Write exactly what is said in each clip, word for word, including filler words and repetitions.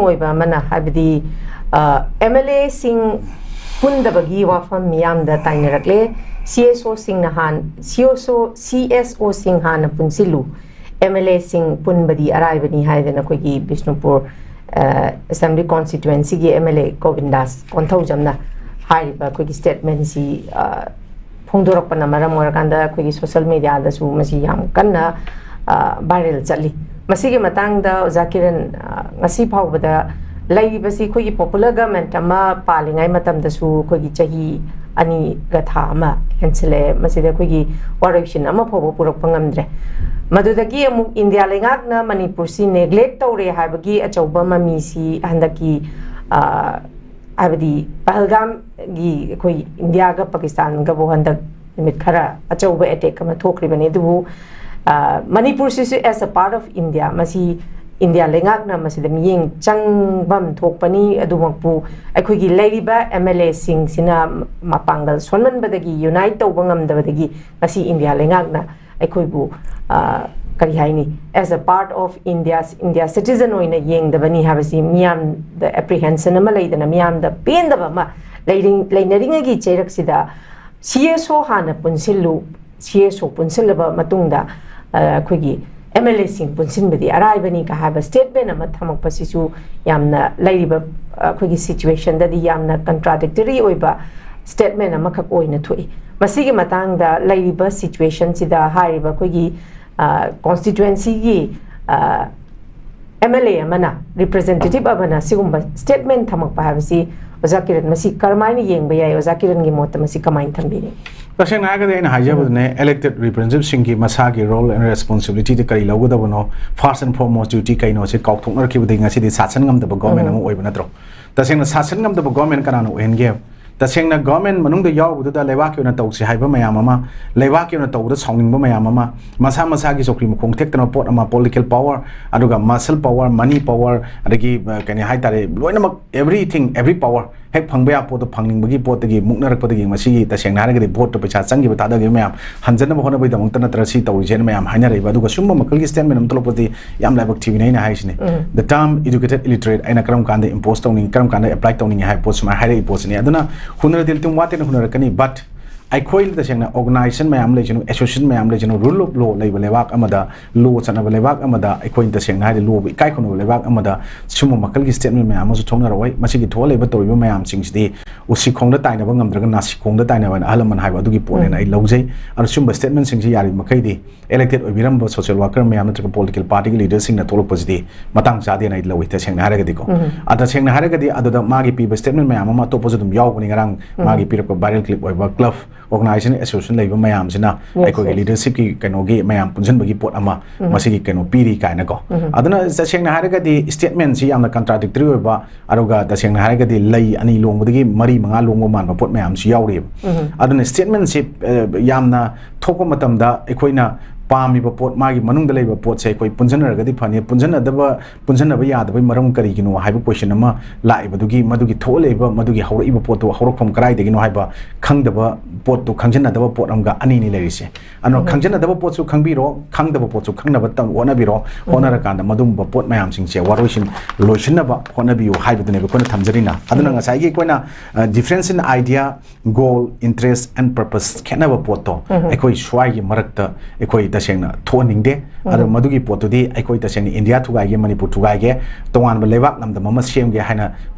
ꯑꯣꯏꯕ ꯑꯃꯅ, ꯍꯥꯏꯕꯗꯤ ꯑꯦꯝ ꯑꯦꯜ ꯑꯦꯁꯤꯡ ꯄꯨꯟꯗꯕꯒꯤ ꯋꯥꯐꯝ ꯃꯤꯌꯥꯝꯗ ꯇꯥꯏꯅꯔꯛꯂꯦ꯫ ꯁꯤ ꯑꯦꯁ ꯑꯣꯁꯤꯡꯅ ꯍꯥꯟ ꯁꯤ ꯑꯦꯁ ꯑꯣ ꯁꯤ ꯑꯦꯁ ꯑꯣꯁꯤꯡ ꯍꯥꯟꯅ ꯄꯨꯟꯁꯤꯜꯂꯨ, ꯑꯦꯝ ꯑꯦꯜ ꯑꯦꯁꯤꯡ ꯄꯨꯟꯕꯗꯤ ꯑꯔꯥꯏꯕꯅꯤ ꯍꯥꯏꯗꯅ ꯑꯩꯈꯣꯏꯒꯤ ꯕꯤꯁꯅꯨꯄꯨꯔ ꯑꯦꯁꯦꯝꯕ꯭ꯂꯤ ꯀꯣꯟꯁꯇꯤꯇ꯭ꯋꯦꯟꯁꯤꯒꯤ ꯑꯦꯝ ꯑꯦꯜ ꯑꯦ ꯒꯣꯕꯤꯟꯗꯥꯁ ꯀꯣꯟꯊꯧꯖꯝꯅ ꯍꯥꯏꯔꯤꯕ ꯑꯩꯈꯣꯏꯒꯤ ꯁ꯭ꯇꯦꯠꯃꯦꯟꯁꯤ ꯐꯣꯡꯗꯣꯔꯛꯄꯅ ꯃꯔꯝ ꯑꯣꯏꯔꯀꯥꯟꯗ ꯑꯩꯈꯣꯏꯒꯤ ꯁꯣꯁꯦꯜ ꯃꯦꯗꯤꯌꯥꯗꯁꯨ ꯃꯁꯤ ꯌꯥꯝ ꯀꯟꯅ ꯚꯥꯏꯔꯦꯜ ꯆꯠꯂꯤ꯫ ꯃꯁꯤꯒꯤ ꯃꯇꯥꯡꯗ ꯑꯣꯖꯥ ꯀꯤꯔꯟ, ꯑ, ꯉꯁꯤ ꯐꯥꯎꯕꯗ ꯂꯩꯔꯤꯕꯁꯤ ꯑꯩꯈꯣꯏꯒꯤ ꯄꯣꯄꯨꯂꯔ ꯒꯃꯦꯟꯠ ꯑꯃ ꯄꯥꯜꯂꯤꯉꯩ ꯃꯇꯝꯗꯁꯨ ꯑꯩꯈꯣꯏꯒꯤ ꯆꯍꯤ ꯑꯅꯤꯒ ꯊꯥ ꯑꯃ ꯍꯦꯟꯁꯤꯜꯂꯛꯑꯦ, ꯃꯁꯤꯗ ꯑꯩꯈꯣꯏꯒꯤ ꯋꯥꯔꯣꯏꯁꯤꯟ ꯑꯃ ꯐꯥꯎꯕ ꯄꯨꯔꯛꯄ ꯉꯝꯗ꯭ꯔꯦ꯫ ꯃꯗꯨꯗꯒꯤ ꯑꯃꯨꯛ ꯏꯟꯗꯤꯌꯥ ꯂꯩꯉꯥꯛꯅ ꯃꯅꯤꯄꯨꯔꯁꯤ ꯅꯦꯒ꯭ꯂꯦꯛ ꯇꯧꯔꯦ ꯍꯥꯏꯕꯒꯤ ꯑꯆꯧꯕ ꯃꯃꯤꯁꯤ ꯍꯟꯗꯛꯀꯤ, ꯑ, ꯍꯥꯏꯕꯗꯤ ꯄꯍꯜꯒꯥꯝꯒꯤ ꯑꯩꯈꯣꯏ ꯏꯟꯗꯤꯌꯥꯒ ꯄꯥꯀꯤꯁꯇꯥꯟꯒꯕꯨ ꯍꯟꯗꯛ ꯅꯨꯃꯤꯠ ꯈꯔ ꯑꯆꯧꯕ ꯑꯦꯇꯦꯛ ꯑꯃ ꯊꯣꯛꯈ꯭ꯔꯤꯕꯅꯤ꯫ ꯑꯗꯨꯕꯨ, ꯑ, ꯃꯅꯤꯄꯨꯔꯁꯤꯁꯨ as a part of India, ꯃꯁꯤ ꯏꯟꯗꯤꯌꯥ ꯂꯩꯉꯥꯛꯅ ꯃꯁꯤꯗ ꯃꯤꯠꯌꯦꯡ ꯆꯪꯐꯝ ꯊꯣꯛꯄꯅꯤ꯫ ꯑꯗꯨꯃꯛꯄꯨ ꯑꯩꯈꯣꯏꯒꯤ ꯂꯩꯔꯤꯕ ꯑꯦꯝ ꯑꯦꯜ ꯑꯦꯁꯤꯡꯁꯤꯅ ꯃꯄꯥꯡꯒꯜ ꯁꯣꯟꯃꯟꯕꯗꯒꯤ, ꯌꯨꯅꯥꯏꯠ ꯇꯧꯕ ꯉꯝꯗꯕꯗꯒꯤ ꯉꯁꯤ ꯏꯟꯗꯤꯌꯥ ꯂꯩꯉꯥꯛꯅ ꯑꯩꯈꯣꯏꯕꯨ, ꯑ, ꯀꯔꯤ ꯍꯥꯏꯅꯤ, as a part of India, India citizen ꯑꯣꯏꯅ ꯌꯦꯡꯗꯕꯅꯤ ꯍꯥꯏꯕꯁꯤ ꯃꯤꯌꯥꯝꯗ ꯑꯦꯄ꯭ꯔꯤꯍꯦꯟꯁꯟ ꯑꯃ ꯂꯩꯗꯅ, ꯃꯤꯌꯥꯝꯗ ꯄꯦꯟꯗꯕ ꯑꯃ ꯂꯩꯔꯤ-, ꯂꯩꯅꯔꯤꯉꯩꯒꯤ ꯆꯩꯔꯛꯁꯤꯗ ꯁꯤ ꯑꯦꯁ ꯑꯣ ꯍꯥꯟꯅ ꯄꯨꯟꯁꯤꯜꯂꯨ, ꯁꯤ ꯑꯦꯁ ꯑꯣ ꯄꯨꯟꯁꯤꯜꯂꯕ ꯃꯇꯨꯡꯗ, ꯑ, ꯑꯩꯈꯣꯏꯒꯤ ꯑꯦꯝ ꯑꯦꯜ ꯑꯦꯁꯤꯡ ꯄꯨꯟꯁꯤꯟꯕꯗꯤ ꯑꯔꯥꯏꯕꯅꯤ ꯀ ꯍꯥꯏꯕ ꯁ꯭ꯇꯦꯠꯃꯦꯟ ꯑꯃ ꯊꯝꯃꯛꯄꯁꯤꯁꯨ ꯌꯥꯝꯅ ꯂꯩꯔꯤꯕ, ꯑ, ꯑꯩꯈꯣꯏꯒꯤ ꯁꯤꯆꯨꯋꯦꯁꯟꯗꯗꯤ ꯌꯥꯝꯅ ꯀꯟꯇ꯭ꯔꯥꯗꯤꯛꯇꯔꯤ ꯑꯣꯏꯕ ꯁ꯭ꯇꯦꯠꯃꯦꯟ ꯑꯃꯈꯛ ꯑꯣꯏꯅ ꯊꯣꯛꯏ꯫ ꯃꯁꯤꯒꯤ ꯃꯇꯥꯡꯗ ꯂꯩꯔꯤꯕ ꯁꯤꯆꯨꯋꯦꯁꯟꯁꯤꯗ ꯍꯥꯏꯔꯤꯕ ꯑꯩꯈꯣꯏꯒꯤ, ꯑ, ꯀꯣꯟꯁꯇꯤꯇ꯭ꯋꯦꯟꯁꯤꯒꯤ, ꯑ, ꯑꯦꯝ ꯑꯦꯜ ꯑꯦ ꯑꯃꯅ, ꯔꯤꯄ꯭ꯔꯖꯦꯟꯇꯦꯇꯤꯚ ꯑꯃꯅ ꯁꯤꯒꯨꯝꯕ ꯁ꯭ꯇꯦꯠꯃꯦꯟ ꯊꯝꯃꯛꯄ ꯍꯥꯏꯕꯁꯤ, ꯑꯣꯖꯥ ꯀꯤꯔꯟ, ꯃꯁꯤ ꯀꯔꯝꯍꯥꯏꯅ ꯌꯦꯡꯕ ꯌꯥꯏ? ꯑꯣꯖꯥ ꯀꯤꯔꯟꯒꯤ ꯃꯣꯠꯇ ꯃꯁꯤ ꯀꯃꯥꯏꯅ ꯊꯝꯕꯤꯅꯤ? ꯇꯁꯦꯡꯅ ꯍꯥꯏꯔꯒꯗꯤ ꯑꯩꯅ ꯍꯥꯏꯖꯕꯗꯨꯅꯦ, ꯏꯂꯦꯛꯇꯦꯗ ꯔꯤꯄ꯭ꯔꯖꯦꯟꯇꯦꯇꯤꯚꯁꯤꯡꯒꯤ ꯃꯁꯥꯒꯤ ꯔꯣꯜ ꯑꯦꯟ ꯔꯦꯁꯄꯣꯟꯁꯤꯕꯤꯂꯤꯇꯤꯗꯤ ꯀꯔꯤ ꯂꯧꯒꯗꯕꯅꯣ, ꯐꯥꯔꯁ ꯑꯦꯟ ꯐꯣꯔꯃꯣꯁ ꯗ꯭ꯌꯨꯇꯤ ꯀꯩꯅꯣ, ꯁꯤ ꯀꯥꯎꯊꯣꯛꯅꯔꯛꯈꯤꯕꯗꯒꯤ ꯉꯁꯤꯗꯤ ꯁꯥꯁꯟ ꯉꯝꯗꯕ ꯒꯣꯔꯃꯦꯟ ꯑꯃ ꯑꯣꯏꯕ ꯅꯠꯇ꯭ꯔꯣ? ꯇꯁꯦꯡꯅ ꯁꯥꯁꯟ ꯉꯝꯗꯕ ꯒꯣꯔꯃꯦꯟ ꯀꯅꯥꯅ ꯑꯣꯏꯍꯟꯒꯦ? ꯇꯁꯦꯡꯅ ꯒꯣꯔꯃꯦꯟ ꯃꯅꯨꯡꯗ ꯌꯥꯎꯔꯨꯕꯗꯨꯗ ꯂꯩꯕꯥꯛꯀꯤ ꯑꯣꯏꯅ ꯇꯧꯁꯤ ꯍꯥꯏꯕ ꯃꯌꯥꯝ ꯑꯃ, ꯂꯩꯕꯥꯛꯀꯤ ꯑꯣꯏꯅ ꯇꯧꯕꯗ ꯁꯥꯎꯅꯤꯡꯕ ꯃꯌꯥꯝ ꯑꯃ, ꯃꯁꯥ ꯃꯁꯥꯒꯤ ꯆꯧꯀ꯭ꯔꯤ ꯃꯈꯣꯡ ꯊꯦꯛꯇꯅꯕ ꯄꯣꯠ ꯑꯃ, political power, ꯑꯗꯨꯒ muscle power, money power, ꯑꯗꯒꯤ ꯑ, ꯀꯩꯅꯤ ꯍꯥꯏꯇꯥꯔꯦ, ꯂꯣꯏꯅꯃꯛ, everything, every power, ꯍꯦꯛ ꯐꯪꯕ ꯌꯥꯕ ꯄꯣꯠꯇꯣ ꯐꯪꯅꯤꯡꯕꯒꯤ ꯄꯣꯠꯇꯒꯤ ꯃꯨꯛꯅꯔꯛꯄꯗꯒꯤ ꯃꯁꯤꯒꯤ ꯇꯁꯦꯡꯅ ꯍꯥꯏꯔꯒꯗꯤ ꯚꯣꯠꯇ ꯄꯩꯁꯥ ꯆꯪꯈꯤꯕ ꯊꯥꯗꯈꯤꯕ ꯃꯌꯥꯝ ꯍꯟꯖꯅꯕ ꯍꯣꯠꯅꯕꯒꯤꯗꯃꯛꯇ ꯅꯠꯇ꯭ꯔ ꯁꯤ ꯇꯧꯔꯤꯁꯦꯅ ꯃꯌꯥꯝ ꯍꯥꯏꯅꯔꯛꯏꯕ꯫ ꯑꯗꯨꯒ ꯁꯨꯝꯕ ꯃꯈꯜꯒꯤ statement ꯑꯃ ꯊꯣꯛꯂꯛꯄꯗꯤ ꯌꯥꯝ ꯂꯥꯏꯕꯛ ꯊꯤꯕꯅꯤ ꯑꯩꯅ ꯍꯥꯏꯁꯤꯅꯤ꯫ The term educated illiterate ꯑꯩꯅ ꯀꯔꯝ ꯀꯥꯟꯗ impose ꯇꯧꯅꯤꯡꯉꯤ, ꯀꯔꯝ ꯀꯥꯟꯗ apply ꯇꯧꯅꯤꯡꯉꯤ ꯍꯥꯏꯕ ꯄꯣꯠ ꯁꯨꯃꯥꯏꯅ ꯍꯥꯏꯔꯛꯏ ꯄꯣꯠꯁꯤꯅꯤ꯫ ꯑꯗꯨꯅ ꯍꯨꯟꯅꯔꯗꯤ ꯑꯗꯨꯝ ꯋꯥꯠꯇꯅ ꯍꯨꯟꯅꯔꯛꯀꯅꯤ, but ꯑꯩꯈꯣꯏ ꯇꯁꯦꯡꯅ organization ꯃꯌꯥꯝ ꯂꯩꯁꯅꯨ, association ꯃꯌꯥꯝ ꯂꯩꯁꯅꯨ, rule of law ꯂꯩꯕ ꯂꯩꯕꯥꯛ ꯑꯃꯗ, law ꯆꯠꯅꯕ ꯂꯩꯕꯥꯛ ꯑꯃꯗ, ꯑꯩꯈꯣꯏꯅ ꯇꯁꯦꯡꯅ ꯍꯥꯏꯔꯗꯤ lawꯕꯨ ꯏꯀꯥꯏ ꯈꯨꯝꯅꯕ ꯂꯩꯕꯥꯛ ꯑꯃꯗ ꯁꯨꯝꯕ ꯃꯈꯜꯒꯤ statement ꯃꯌꯥꯝ ꯑꯃꯁꯨ ꯊꯣꯛꯅꯔꯛꯑꯣꯏ꯫ ꯃꯁꯤꯒꯤ ꯊꯣꯛꯍꯜꯂꯤꯕ ꯇꯧꯔꯤꯕ ꯃꯌꯥꯝꯁꯤꯡꯁꯤꯗꯤ ꯎꯁꯤꯈꯣꯡꯗ ꯇꯥꯏꯅꯕ ꯉꯝꯗ꯭ꯔꯒ ꯅꯥꯁꯤꯈꯣꯡꯗ ꯇꯥꯏꯅꯕ ꯍꯥꯏꯅ ꯑꯍꯜ ꯂꯃꯟ ꯍꯥꯏꯕ ꯑꯗꯨꯒꯤ ꯄꯣꯠꯅꯦꯅ ꯑꯩ ꯂꯧꯖꯩ꯫ ꯑꯗꯣ ꯁꯨꯝꯕ statementꯁꯤꯡꯁꯤ ꯌꯥꯔꯤꯕ ꯃꯈꯩꯗꯤ elected ꯑꯣꯏꯕꯤꯔꯝꯕ social worker ꯃꯌꯥꯝ ꯅꯠꯇ꯭ꯔꯒ political partyꯒꯤ leaderꯁꯤꯡꯅ ꯊꯣꯛꯂꯛꯄꯁꯤꯗꯤ ꯃꯇꯥꯡ ꯆꯥꯗꯦꯅ ꯑꯩ ꯂꯧꯏ, ꯇꯁꯦꯡꯅ ꯍꯥꯏꯔꯒꯗꯤꯀꯣ꯫ ꯑ, ꯇꯁꯦꯡꯅ ꯍꯥꯏꯔꯒꯗꯤ ꯑꯗꯨꯗ ꯃꯥꯒꯤ ꯄꯤꯕ statement ꯃꯌꯥꯝ ꯑꯃ ꯑꯇꯣꯞꯄꯁꯨ ꯑꯗꯨꯝ ꯌꯥꯎꯕꯅꯤ꯫ ꯉꯔꯥꯡ ꯃꯥꯒꯤ ꯄꯤꯔꯛꯄ viral clip ꯑꯣꯏꯕ club, organization, association ꯂꯩꯕ ꯃꯌꯥꯝꯁꯤꯅ ꯑꯩꯈꯣꯏꯒꯤ leadershipꯀꯤ ꯀꯩꯅꯣꯒꯤ ꯃꯌꯥꯝ ꯄꯨꯟꯁꯤꯟꯕꯒꯤ ꯄꯣꯠ ꯑꯃ ꯃꯁꯤꯒꯤ ꯀꯩꯅꯣ ꯄꯤꯔꯤ ꯀꯥꯏꯅꯀꯣ꯫ ꯑꯗꯨꯅ ꯇꯁꯦꯡꯅ ꯍꯥꯏꯔꯒꯗꯤ statementꯁꯤ ꯌꯥꯝꯅ contradictory ꯑꯣꯏꯕ, ꯑꯗꯨꯒ ꯇꯁꯦꯡꯅ ꯍꯥꯏꯔꯒꯗꯤ ꯂꯩ ꯑꯅꯤ ꯂꯣꯡꯕꯗꯒꯤ ꯃꯔꯤ ꯃꯉꯥ ꯂꯣꯡꯕ ꯃꯥꯟꯕ ꯄꯣꯠ ꯃꯌꯥꯝꯁꯨ ꯌꯥꯎꯔꯤꯑꯕ꯫ ꯑꯗꯨꯅ statementꯁꯤ, ꯑ, ꯌꯥꯝꯅ ꯊꯣꯛꯄ ꯃꯇꯝꯗ ꯑꯩꯈꯣꯏꯅ ꯄꯥꯝꯃꯤꯕ ꯄꯣꯠ, ꯃꯥꯒꯤ ꯃꯅꯨꯡꯗ ꯂꯩꯕ ꯄꯣꯠꯁꯦ ꯑꯩꯈꯣꯏ ꯄꯨꯟꯁꯤꯟꯅꯔꯒꯗꯤ ꯐꯅꯤ꯫ ꯄꯨꯟꯁꯤꯟꯅꯗꯕ, ꯄꯨꯟꯁꯤꯟꯅꯕ ꯌꯥꯗꯕꯒꯤ ꯃꯔꯝ ꯀꯔꯤꯒꯤꯅꯣ ꯍꯥꯏꯕ question ꯑꯃ ꯂꯥꯛꯏꯕꯗꯨꯒꯤ, ꯃꯗꯨꯒꯤ ꯊꯣꯛꯂꯛꯏꯕ, ꯃꯗꯨꯒꯤ ꯍꯧꯔꯛꯏꯕ ꯄꯣꯠꯇꯣ, ꯍꯧꯔꯛꯐꯝ ꯀꯗꯥꯏꯗꯒꯤꯅꯣ ꯍꯥꯏꯕ ꯈꯪꯗꯕ ꯄꯣꯠꯇꯣ, ꯈꯪꯖꯤꯟꯅꯗꯕ ꯄꯣꯠ ꯑꯃꯒ ꯑꯅꯤꯅꯤ ꯂꯩꯔꯤꯁꯦ꯫ ꯑꯗꯨꯅ ꯈꯪꯖꯤꯟꯅꯗꯕ ꯄꯣꯠꯁꯨ ꯈꯪꯕꯤꯔꯣ, ꯈꯪꯗꯕ ꯄꯣꯠꯁꯨ ꯈꯪꯅꯕ ꯇꯝ-, ꯍꯣꯠꯅꯕꯤꯔꯣ꯫ ꯍꯣꯠꯅꯔꯀꯥꯟꯗ ꯃꯗꯨꯒꯨꯝꯕ ꯄꯣꯠ ꯃꯌꯥꯝꯁꯤꯡꯁꯦ ꯋꯥꯔꯣꯏꯁꯤꯟ ꯂꯣꯏꯁꯤꯟꯅꯕ ꯍꯣꯠꯅꯕꯤꯌꯨ ꯍꯥꯏꯕꯗꯨꯅꯦꯕ ꯑꯩꯈꯣꯏꯅ ꯊꯝꯖꯔꯤꯅ꯫ ꯑꯗꯨꯅ ꯉꯁꯥꯏꯒꯤ ꯑꯩꯈꯣꯏꯅ, ꯑ, difference in idea, goal, interest and purpose ꯈꯦꯠꯅꯕ ꯄꯣꯠꯇꯣ ꯑꯩꯈꯣꯏ ꯁ꯭ꯋꯥꯏꯒꯤ ꯃꯔꯛꯇ ꯑꯩꯈꯣꯏ ꯇꯁꯦꯡꯅ ꯊꯣꯛꯍꯟꯅꯤꯡꯗꯦ꯫ ꯑꯗꯣ ꯃꯗꯨꯒꯤ ꯄꯣꯠꯇꯨꯗꯤ ꯑꯩꯈꯣꯏ ꯇꯁꯦꯡꯅ ꯏꯟꯗꯤꯌꯥ ꯊꯨꯒꯥꯏꯒꯦ, ꯃꯅꯤꯄꯨꯔ ꯊꯨꯒꯥꯏꯒꯦ, ꯇꯣꯉꯥꯟꯕ ꯂꯩꯕꯥꯛ ꯂꯝꯗꯝ ꯑꯃ ꯁꯦꯝꯒꯦ ꯍꯥꯏꯅ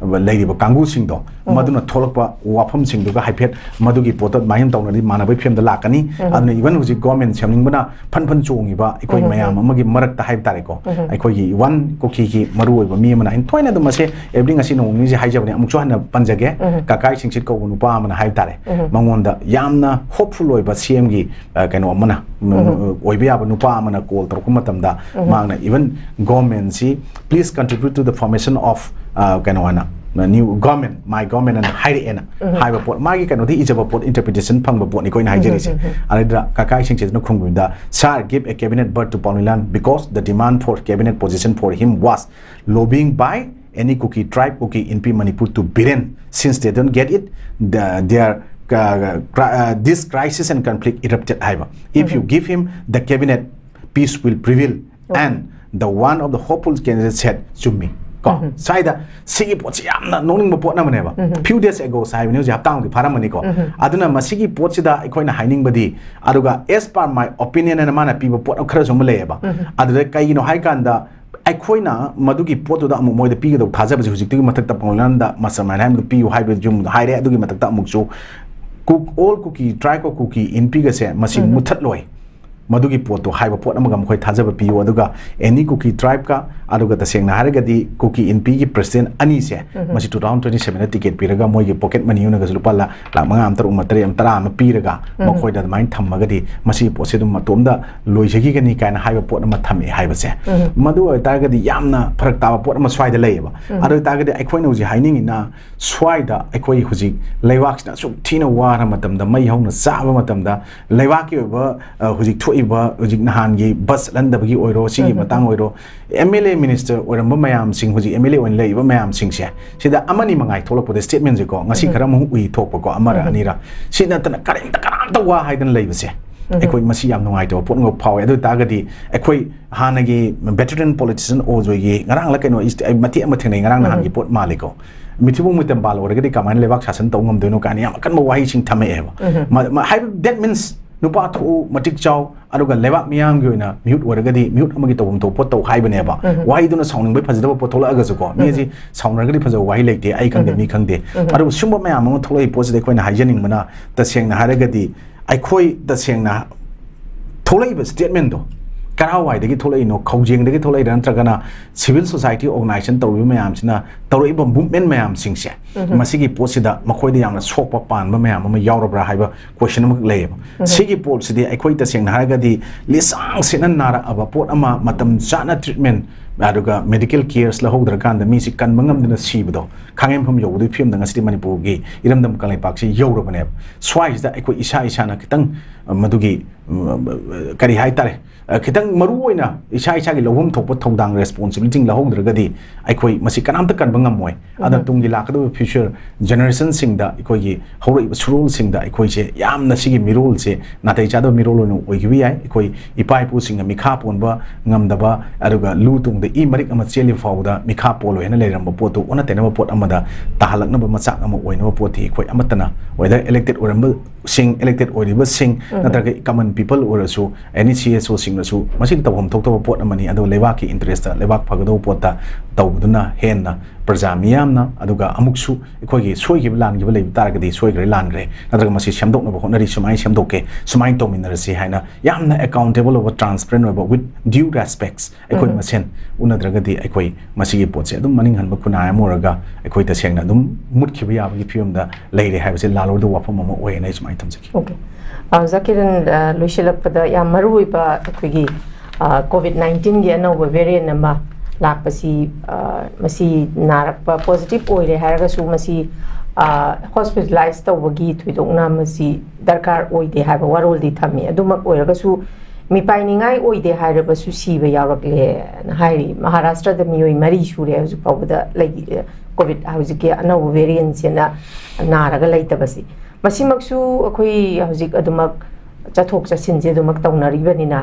ꯂꯩꯔꯤꯕ ꯀꯥꯡꯕꯨꯁꯤꯡꯗꯣ, ꯃꯗꯨꯅ ꯊꯣꯛꯂꯛꯄ ꯋꯥꯐꯝꯁꯤꯡꯗꯨꯒ ꯍꯥꯏꯐꯦꯠ ꯃꯗꯨꯒꯤ ꯄꯣꯠꯇꯣ ꯑꯗꯨꯃꯥꯏꯅ ꯇꯧꯅꯔꯗꯤ ꯃꯥꯟꯅꯕꯒꯤ ꯐꯤꯕꯝꯗ ꯂꯥꯛꯀꯅꯤ꯫ ꯑꯗꯨꯅ even ꯍꯧꯖꯤꯛ government ꯁꯦꯝꯅꯤꯡꯕꯅ ꯐꯟ ꯐꯟ ꯆꯣꯡꯉꯤꯕ ꯑꯩꯈꯣꯏ ꯃꯌꯥꯝ ꯑꯃꯒꯤ ꯃꯔꯛꯇ ꯍꯥꯏꯕ ꯇꯥꯔꯦꯀꯣ, ꯑꯩꯈꯣꯏꯒꯤ even ꯀꯨꯀꯤꯒꯤ ꯃꯔꯨ ꯑꯣꯏꯕ ꯃꯤ ꯑꯃꯅ, ꯑꯩꯅ ꯊꯣꯏꯅ ꯑꯗꯨꯝ ꯃꯁꯦ every ꯉꯁꯤ ꯅꯣꯡ ꯅꯤꯅꯤꯁꯦ ꯍꯥꯏꯖꯕꯅꯤ, ꯑꯃꯨꯛꯁꯨ ꯍꯟꯅ ꯄꯟꯖꯒꯦ, ꯀꯀꯥꯏ ꯁꯤꯡꯁꯤꯠ ꯀꯧꯕ ꯅꯨꯄꯥ ꯑꯃꯅ ꯍꯥꯏꯕ ꯇꯥꯔꯦ, ꯃꯉꯣꯟꯗ ꯌꯥꯝꯅ hopeful ꯑꯣꯏꯕ ꯁꯤ ꯑꯦꯝꯒꯤ, ꯑ, ꯀꯩꯅꯣ ꯑꯃꯅ, ꯎꯝ, ꯑꯣꯏꯕ ꯌꯥꯕ ꯅꯨꯄꯥ ꯑꯃꯅ call ꯇꯧꯔꯛꯄ ꯃꯇꯝꯗ ꯃꯥꯅ even government ꯁꯤ please contribute to the formation of, ꯑ, ꯀꯩꯅꯣ ꯍꯥꯏꯅ, new government, my government ꯑꯅ ꯍꯥꯏꯔꯛꯑꯦꯅ ꯍꯥꯏꯕ ꯄꯣꯠ, ꯃꯥꯒꯤ ꯀꯩꯅꯣꯗꯤ ꯏꯖꯕ ꯄꯣꯠ, interpretation ꯐꯪꯕ ꯄꯣꯠꯅꯤꯀꯣ ꯑꯩꯅ ꯍꯥꯏꯖꯔꯤꯁꯦ꯫ ꯑꯗꯨꯗ ꯀꯀꯥꯏꯁꯤꯡꯁꯤꯅ ꯈꯨꯝꯕꯤꯕꯗ, "Sir, give a cabinet berth to Paonilaal because the demand for cabinet position for him was lobbying by any Kuki tribe, Kuki Inpi Manipur to Biren. Since they don't get it, the, their uh, cri- uh, this crisis and conflict erupted" ꯍꯥꯏꯕ꯫ "If you give him the cabinet, peace will prevail." And the one of the hopeful candidates said, "ꯆꯨꯝꯃꯤ ꯀꯣ꯫ ꯁ꯭ꯋꯥꯏꯗ ꯁꯤꯒꯤ ꯄꯣꯠꯁꯤ ꯌꯥꯝꯅ ꯅꯣꯛꯅꯤꯡꯕ ꯄꯣꯠ ꯑꯃꯅꯦꯕ꯫ Few days ago ꯍꯥꯏꯕꯅꯤ, ꯍꯧꯖꯤꯛ ꯍꯞꯇꯥꯃꯨꯛꯇꯤ ꯐꯥꯔꯝꯃꯅꯤꯀꯣ꯫ ꯑꯗꯨꯅ ꯃꯁꯤꯒꯤ ꯄꯣꯠꯁꯤꯗ ꯑꯩꯈꯣꯏꯅ ꯍꯥꯏꯅꯤꯡꯕꯗꯤ, ꯑꯗꯨꯒ as per my opinion ꯍꯥꯏꯅ ꯃꯥꯅ ꯄꯤꯕ ꯄꯣꯠ ꯈꯔꯁꯨ ꯑꯃ ꯂꯩꯌꯦꯕ꯫ ꯑꯗꯨꯗ ꯀꯩꯒꯤꯅꯣ ꯍꯥꯏ ꯀꯥꯟꯗ, ꯑꯩꯈꯣꯏꯅ ꯃꯗꯨꯒꯤ ꯄꯣꯠꯇꯨꯗ ꯑꯃꯨꯛ ꯃꯣꯏꯗ ꯄꯤꯒꯗꯧꯕ ꯊꯥꯖꯕꯁꯦ ꯍꯧꯖꯤꯛꯇꯤꯒꯤ ꯃꯊꯛꯇ ꯄꯥꯎꯅꯤꯂꯥꯟꯗ mastermind ꯍꯥꯏꯕꯗꯨ ꯄꯤꯌꯨ ꯍꯥꯏꯕꯁꯨ ꯑꯃꯨꯛ ꯍꯥꯏꯔꯦ꯫ ꯑꯗꯨꯒꯤ ꯃꯊꯛꯇ ꯑꯃꯨꯛꯁꯨ Kuk- all Kuki tribe of Kuki Inpi ꯒꯁꯦ ꯃꯁꯤ ꯃꯨꯠꯊꯠꯂꯣꯏ꯫ ꯃꯗꯨꯒꯤ ꯄꯣꯠꯇꯣ ꯍꯥꯏꯕ ꯄꯣꯠ ꯑꯃꯒ ꯃꯈꯣꯏ ꯊꯥꯖꯕ ꯄꯤꯌꯨ, ꯑꯗꯨꯒ any Kuki tribe ꯀ, ꯑꯗꯨꯒ ꯇꯁꯦꯡꯅ ꯍꯥꯏꯔꯒꯗꯤ Kuki Inpi ꯒꯤ president ꯑꯅꯤꯁꯦ ꯃꯁꯤ two thousand twenty seven ꯗ ticket ꯄꯤꯔꯒ ꯃꯣꯏꯒꯤ pocket money ꯑꯣꯏꯅꯒꯁꯨ ꯂꯨꯄꯥ ꯂꯥ-, ꯂꯥꯛ ꯃꯉꯥ ꯑꯃ, ꯇꯔꯨꯛ ꯑꯃ, ꯇꯔꯦꯠ ꯑꯃ, ꯇꯔꯥ ꯑꯃ ꯄꯤꯔꯒ ꯃꯈꯣꯏꯗ ꯑꯗꯨꯃꯥꯏꯅ ꯊꯝꯃꯒꯗꯤ ꯃꯁꯤꯒꯤ ꯄꯣꯠꯁꯦ ꯑꯗꯨꯝ ꯃꯇꯣꯝꯗ ꯂꯣꯏꯖꯈꯤꯒꯅꯤ ꯀꯥꯏꯅ ꯍꯥꯏꯕ ꯄꯣꯠ ꯑꯃ ꯊꯝꯃꯛꯑꯦ ꯍꯥꯏꯕꯁꯦ꯫ ꯃꯗꯨ ꯑꯣꯏꯇꯥꯔꯒꯗꯤ ꯌꯥꯝꯅ ꯐꯔꯛ ꯇꯥꯕ ꯄꯣꯠ ꯑꯃ ꯁ꯭ꯋꯥꯏꯗ ꯂꯩꯌꯦꯕ꯫ ꯑꯗꯨ ꯑꯣꯏꯇꯥꯔꯒꯗꯤ ꯑꯩꯈꯣꯏꯅ ꯍꯧꯖꯤꯛ ꯍꯥꯏꯅꯤꯡꯉꯤꯅ, ꯁ꯭ꯋꯥꯏꯗ ꯑꯩꯈꯣꯏ ꯍꯧꯖꯤꯛ ꯂꯩꯕꯥꯛꯁꯤꯅ ꯑꯁꯨꯛ ꯊꯤꯅ ꯋꯥꯔ ꯃꯇꯝꯗ, ꯃꯩ ꯍꯧꯅ ꯆꯥꯕ ꯃꯇꯝꯗ, ꯂꯩꯕꯥꯛꯀꯤ ꯑꯣꯏꯕ, ꯑ, ꯍꯧꯖꯤꯛ ꯊꯣꯛꯏꯕ, ꯍꯧꯖꯤꯛ ꯅꯍꯥꯟꯒꯤ bus ꯆꯠꯍꯟꯗꯕꯒꯤ ꯑꯣꯏꯔꯣ, ꯁꯤꯒꯤ ꯃꯇꯥꯡ ꯑꯣꯏꯔꯣ, M L A minister ꯑꯣꯏꯔꯝꯕ ꯃꯌꯥꯝꯁꯤꯡ, ꯍꯧꯖꯤꯛ M L A ꯑꯣꯏꯅ ꯂꯩꯔꯤꯕ ꯃꯌꯥꯝꯁꯤꯡꯁꯦ, ꯁꯤꯗ ꯑꯃꯅꯤ ꯃꯉꯥꯏ ꯊꯣꯛꯂꯛꯄꯗ statement ꯁꯦꯀꯣ, ꯉꯁꯤ ꯈꯔ ꯑꯃꯨꯛ ꯎꯏ ꯊꯣꯛꯄꯀꯣ, ꯑꯃꯔ ꯑꯅꯤꯔ, ꯁꯤ ꯅꯠꯇꯅ ꯀꯔꯤꯝꯇ ꯀꯅꯥꯝꯇ ꯋꯥ ꯍꯥꯏꯗꯅ ꯂꯩꯕꯁꯦ, ꯑꯩꯈꯣꯏ ꯃꯁꯤ ꯌꯥꯝ ꯅꯨꯡꯉꯥꯏꯇꯕ ꯄꯣꯠ ꯑꯃ ꯐꯥꯎꯋꯦ꯫ ꯑꯗꯨ ꯑꯣꯏꯇꯥꯔꯒꯗꯤ ꯑꯩꯈꯣꯏ ꯍꯥꯟꯅꯒꯤ veteran politician ꯑꯣꯖꯣꯏꯒꯤ ꯉꯔꯥꯡꯂ ꯀꯩꯅꯣ, ꯏꯁ-, ꯑꯩ ꯃꯇꯦꯛ ꯑꯃ ꯊꯦꯡꯅꯩ, ꯉꯔꯥꯡ ꯅꯍꯥꯟꯒꯤ ꯄꯣꯠ ꯃꯥꯜꯂꯤꯀꯣ, "ꯃꯤꯊꯤꯕꯣꯡ ꯃꯤꯇꯝꯕꯥꯜ ꯑꯣꯏꯔꯒꯗꯤ ꯀꯃꯥꯏꯅ ꯂꯩꯕꯥꯛ ꯁꯥꯁꯟ ꯇꯧ ꯉꯝꯗꯣꯏꯅꯣ?" ꯀꯥꯏꯅ ꯌꯥꯝ ꯑꯀꯟꯕ ꯋꯥꯍꯩꯁꯤꯡ ꯊꯝꯃꯛꯑꯦꯕ꯫ ꯃ-, ꯃ-, ꯍꯥꯏꯕ, that means ꯅꯨꯄꯥ ꯊꯣꯛꯎ, ꯃꯇꯤꯛ ꯆꯥꯎ, ꯑꯗꯨꯒ ꯂꯩꯕꯥꯛ ꯃꯤꯌꯥꯝꯒꯤ ꯑꯣꯏꯅ ꯃꯤꯍꯨꯠ ꯑꯣꯏꯔꯒꯗꯤ ꯃꯤꯍꯨꯠ ꯑꯃꯒꯤ ꯇꯧꯐꯝ ꯊꯣꯛꯄ ꯄꯣꯠ ꯇꯧ ꯍꯥꯏꯕꯅꯦꯕ꯫ ꯋꯥꯍꯩꯗꯨꯅ ꯁꯥꯎꯅꯤꯡꯕꯩ ꯐꯖꯗꯕ ꯄꯣꯠ ꯊꯣꯛꯂꯛꯑꯒꯁꯨꯀꯣ, ꯃꯤ ꯑꯁꯤ ꯁꯥꯎꯅꯔꯒꯗꯤ ꯐꯖꯕ ꯋꯥꯍꯩ ꯂꯩꯇꯦ, ꯑꯩ ꯈꯪꯗꯦ, ꯃꯤ ꯈꯪꯗꯦ꯫ ꯑꯗꯨꯕꯨ ꯁꯨꯝꯕ ꯃꯌꯥꯝ ꯑꯃ ꯊꯣꯛꯂꯛꯏ ꯄꯣꯠꯁꯤꯗ ꯑꯩꯈꯣꯏꯅ ꯍꯥꯏꯖꯅꯤꯡꯕꯅ, ꯇꯁꯦꯡꯅ ꯍꯥꯏꯔꯒꯗꯤ ꯑꯩꯈꯣꯏ ꯇꯁꯦꯡꯅ ꯊꯣꯛꯂꯛꯏꯕ statement ꯗꯣ ꯀꯔꯥꯏꯋꯥꯏꯗꯒꯤ ꯊꯣꯛꯂꯛꯏꯅꯣ? ꯈꯧꯖꯦꯡꯗꯒꯤ ꯊꯣꯛꯂꯛꯏꯔꯥ, ꯅꯠꯇ꯭ꯔꯒꯅ civil society organization ꯇꯧꯔꯤꯕ ꯃꯌꯥꯝꯁꯤꯅ ꯇꯧꯔꯛꯏꯕ movement ꯃꯌꯥꯝꯁꯤꯡꯁꯦ, ꯃꯁꯤꯒꯤ ꯄꯣꯠꯁꯤꯗ ꯃꯈꯣꯏꯗ ꯌꯥꯝꯅ ꯁꯣꯛꯄ ꯄꯥꯟꯕ ꯃꯌꯥꯝ ꯑꯃ ꯌꯥꯎꯔꯕ꯭ꯔꯥ ꯍꯥꯏꯕ question ꯑꯃꯈꯛ ꯂꯩꯌꯦꯕ꯫ ꯁꯤꯒꯤ ꯄꯣꯠꯁꯤꯗꯤ ꯑꯩꯈꯣꯏ ꯇꯁꯦꯡꯅ ꯍꯥꯏꯔꯒꯗꯤ ꯂꯤꯁꯥꯡ ꯁꯤꯠꯅ ꯅꯥꯔꯛꯑꯕ ꯄꯣꯠ ꯑꯃ, ꯃꯇꯝ ꯆꯥꯅ treatment, ꯑꯗꯨꯒ medical cares ꯂꯧꯍꯧꯗ꯭ꯔꯀꯥꯟꯗ ꯃꯤꯁꯤ ꯀꯟꯕ ꯉꯝꯗꯅ ꯁꯤꯕꯗꯣ, ꯈꯥꯡꯉꯦꯝꯐꯝ ꯌꯧꯕꯗꯨꯒꯤ ꯐꯤꯕꯝꯗ ꯉꯁꯤꯗꯤ ꯃꯅꯤꯄꯨꯔꯒꯤ ꯏꯔꯝꯗꯝ ꯀꯪꯂꯩꯄꯥꯛꯁꯤ ꯌꯧꯔꯕꯅꯦꯕ꯫ ꯁ꯭ꯋꯥꯏꯁꯤꯗ ꯑꯩꯈꯣꯏ ꯏꯁꯥ ꯏꯁꯥꯅ ꯈꯤꯇꯪ, ꯑ, ꯃꯗꯨꯒꯤ, ꯎꯝ, ꯀꯔꯤ ꯍꯥꯏꯇꯥꯔꯦ, ꯑ, ꯈꯤꯇꯪ ꯃꯔꯨ ꯑꯣꯏꯅ ꯏꯁꯥ ꯏꯁꯥꯒꯤ ꯂꯧꯐꯝ ꯊꯣꯛꯄ ꯊꯧꯗꯥꯡ, responsibility ꯂꯧꯍꯧꯗ꯭ꯔꯒꯗꯤ ꯑꯩꯈꯣꯏ ꯃꯁꯤ ꯀꯅꯥꯝꯇ ꯀꯟꯕ ꯉꯝꯃꯣꯏ꯫ ꯑꯗꯨꯅ ꯎꯝ꯫ ꯇꯨꯡꯒꯤ ꯂꯥꯛꯀꯗꯕ future generationꯁꯤꯡꯗ, ꯑꯩꯈꯣꯏꯒꯤ ꯍꯧꯔꯛꯏꯕ ꯁꯨꯔꯣꯜꯁꯤꯡꯗ ꯑꯩꯈꯣꯏꯁꯦ ꯌꯥꯝꯅ ꯁꯤꯒꯤ ꯃꯤꯔꯣꯜꯁꯦ ꯅꯥꯇꯩ ꯆꯥꯗꯕ ꯃꯤꯔꯣꯜ ꯑꯣꯏꯅ ꯑꯣꯏꯈꯤꯕ ꯌꯥꯏ꯫ ꯑꯩꯈꯣꯏ ꯏꯄꯥ ꯏꯄꯨꯁꯤꯡꯅ ꯃꯤꯈꯥ ꯄꯣꯟꯕ ꯉꯝꯗꯕ, ꯑꯗꯨꯒ ꯂꯨ ꯇꯨꯡꯗ ꯏ ꯃꯔꯤꯛ ꯑꯃ ꯆꯦꯜꯂꯤ ꯐꯥꯎꯕꯗ ꯃꯤꯈꯥ ꯄꯣꯜꯂꯣꯏ ꯍꯥꯏꯅ ꯂꯩꯔꯝꯕ ꯄꯣꯠꯇꯨ ꯑꯣꯟꯅ ꯇꯩꯅꯕ ꯄꯣꯠ ꯑꯃꯗ ꯇꯥꯍꯜꯂꯛꯅꯕ ꯃꯆꯥꯛ ꯑꯃ ꯑꯣꯏꯅꯕ ꯄꯣꯠꯇꯤ ꯑꯩꯈꯣꯏ ꯑꯃꯠꯇꯅ, whether elected ꯑꯣꯏꯔꯝꯕꯁꯤꯡ, elected ꯑꯣꯏꯔꯤꯕꯁꯤꯡ, ꯎꯝ꯫ ꯅꯠꯇ꯭ꯔꯒ common people ꯑꯣꯏꯔꯁꯨ, any CSOꯁꯤꯡꯅꯁꯨ ꯃꯁꯤꯗꯤ ꯇꯧꯐꯝ ꯊꯣꯛꯇꯕ ꯄꯣꯠ ꯑꯃꯅꯤ, ꯑꯗꯨꯒ ꯂꯩꯕꯥꯛꯀꯤ interestꯇ, ꯂꯩꯕꯥꯛ ꯐꯒꯗꯧꯕ ꯄꯣꯠꯇ ꯇꯧꯕꯗꯨꯅ ꯍꯦꯟꯅ ꯄ꯭ꯔꯖꯥ ꯃꯤꯌꯥꯝꯅ, ꯑꯗꯨꯒ ꯑꯃꯨꯛꯁꯨ ꯑꯩꯈꯣꯏꯒꯤ ꯁꯣꯏꯈꯤꯕ ꯂꯥꯟꯈꯤꯕ ꯂꯩꯕ ꯇꯥꯔꯒꯗꯤ, ꯁꯣꯏꯈ꯭ꯔꯦ ꯂꯥꯟꯈ꯭ꯔꯦ, ꯅꯠꯇ꯭ꯔꯒ ꯃꯁꯤ ꯁꯦꯝꯗꯣꯛꯅꯕ ꯍꯣꯠꯅꯔꯤ, ꯁꯨꯃꯥꯏꯅ ꯁꯦꯝꯗꯣꯛꯀꯦ, ꯁꯨꯃꯥꯏꯅ ꯇꯧꯃꯤꯟꯅꯔꯁꯤ ꯍꯥꯏꯅ ꯌꯥꯝꯅ accountable ꯑꯣꯏꯕ, transparent ꯑꯣꯏꯕ, with due respects ꯑꯩꯈꯣꯏ ꯎꯝ꯫ ꯃꯁꯦꯟ ꯎꯅꯗ꯭ꯔꯒꯗꯤ ꯑꯩꯈꯣꯏ ꯃꯁꯤꯒꯤ ꯄꯣꯠꯁꯦ ꯑꯗꯨꯝ ꯃꯅꯤꯡ ꯍꯟꯕ ꯈꯨꯟꯅꯥꯏ ꯑꯃ ꯑꯣꯏꯔꯒ ꯑꯩꯈꯣꯏ ꯇꯁꯦꯡꯅ ꯑꯗꯨꯝ ꯃꯨꯠꯈꯤꯕ ꯌꯥꯕꯒꯤ ꯐꯤꯕꯝꯗ ꯂꯩꯔꯦ ꯍꯥꯏꯕꯁꯦ ꯂꯥꯜꯂꯣꯏꯗꯕ ꯋꯥꯐꯝ ꯑꯃ ꯑꯣꯏꯌꯦꯅ ꯑꯩ ꯁꯨꯃꯥꯏꯅ ꯊꯝꯖꯒꯦ꯫ OK꯫ ꯑ, ꯑꯣꯖꯥ ꯀꯤꯔꯟ, ꯑ, ꯂꯣꯏꯁꯤꯜꯂꯛꯄꯗ ꯌꯥꯝ ꯃꯔꯨ ꯑꯣꯏꯕ ꯑꯩꯈꯣꯏꯒꯤ, ꯑ, COVID nineteenꯒꯤ ꯑꯅꯧꯕ variant ꯑꯃ ꯂꯥꯛꯄꯁꯤ, ꯑ, ꯃꯁꯤ ꯅꯥꯔꯛꯄ positive ꯑꯣꯏꯔꯦ ꯍꯥꯏꯔꯒꯁꯨ ꯃꯁꯤ, ꯑ, hospitalize ꯇꯧꯕꯒꯤ ꯊꯣꯏꯗꯣꯛꯅ ꯃꯁꯤ ꯗꯔꯀꯥꯔ ꯑꯣꯏꯗꯦ ꯍꯥꯏꯕ ꯋꯥꯔꯣꯜꯗꯤ ꯊꯝꯃꯤ꯫ ꯑꯗꯨꯃꯛ ꯑꯣꯏꯔꯒꯁꯨ ꯃꯤꯄꯥꯏꯅꯤꯡꯉꯥꯏ ꯑꯣꯏꯗꯦ ꯍꯥꯏꯔꯕꯁꯨ ꯁꯤꯕ ꯌꯥꯎꯔꯛꯂꯦꯅ ꯍꯥꯏꯔꯤ꯫ ꯃꯍꯥꯔꯥꯁꯇ꯭ꯔꯗ ꯃꯤꯑꯣꯏ ꯃꯔꯤ ꯁꯨꯔꯦ ꯍꯧꯖꯤꯛ ꯐꯥꯎꯕꯗ ꯂꯩ-, COVID ꯍꯧꯖꯤꯛꯀꯤ ꯑꯅꯧꯕ variantꯁꯤꯅ ꯅꯥꯔꯒ ꯂꯩꯇꯕꯁꯤ꯫ ꯃꯁꯤꯃꯛꯁꯨ ꯑꯩꯈꯣꯏ ꯍꯧꯖꯤꯛ ꯑꯗꯨꯃꯛ ꯆꯠꯊꯣꯛ ꯆꯠꯁꯤꯟꯁꯦ ꯑꯗꯨꯃꯛ ꯇꯧꯅꯔꯤꯕꯅꯤꯅ,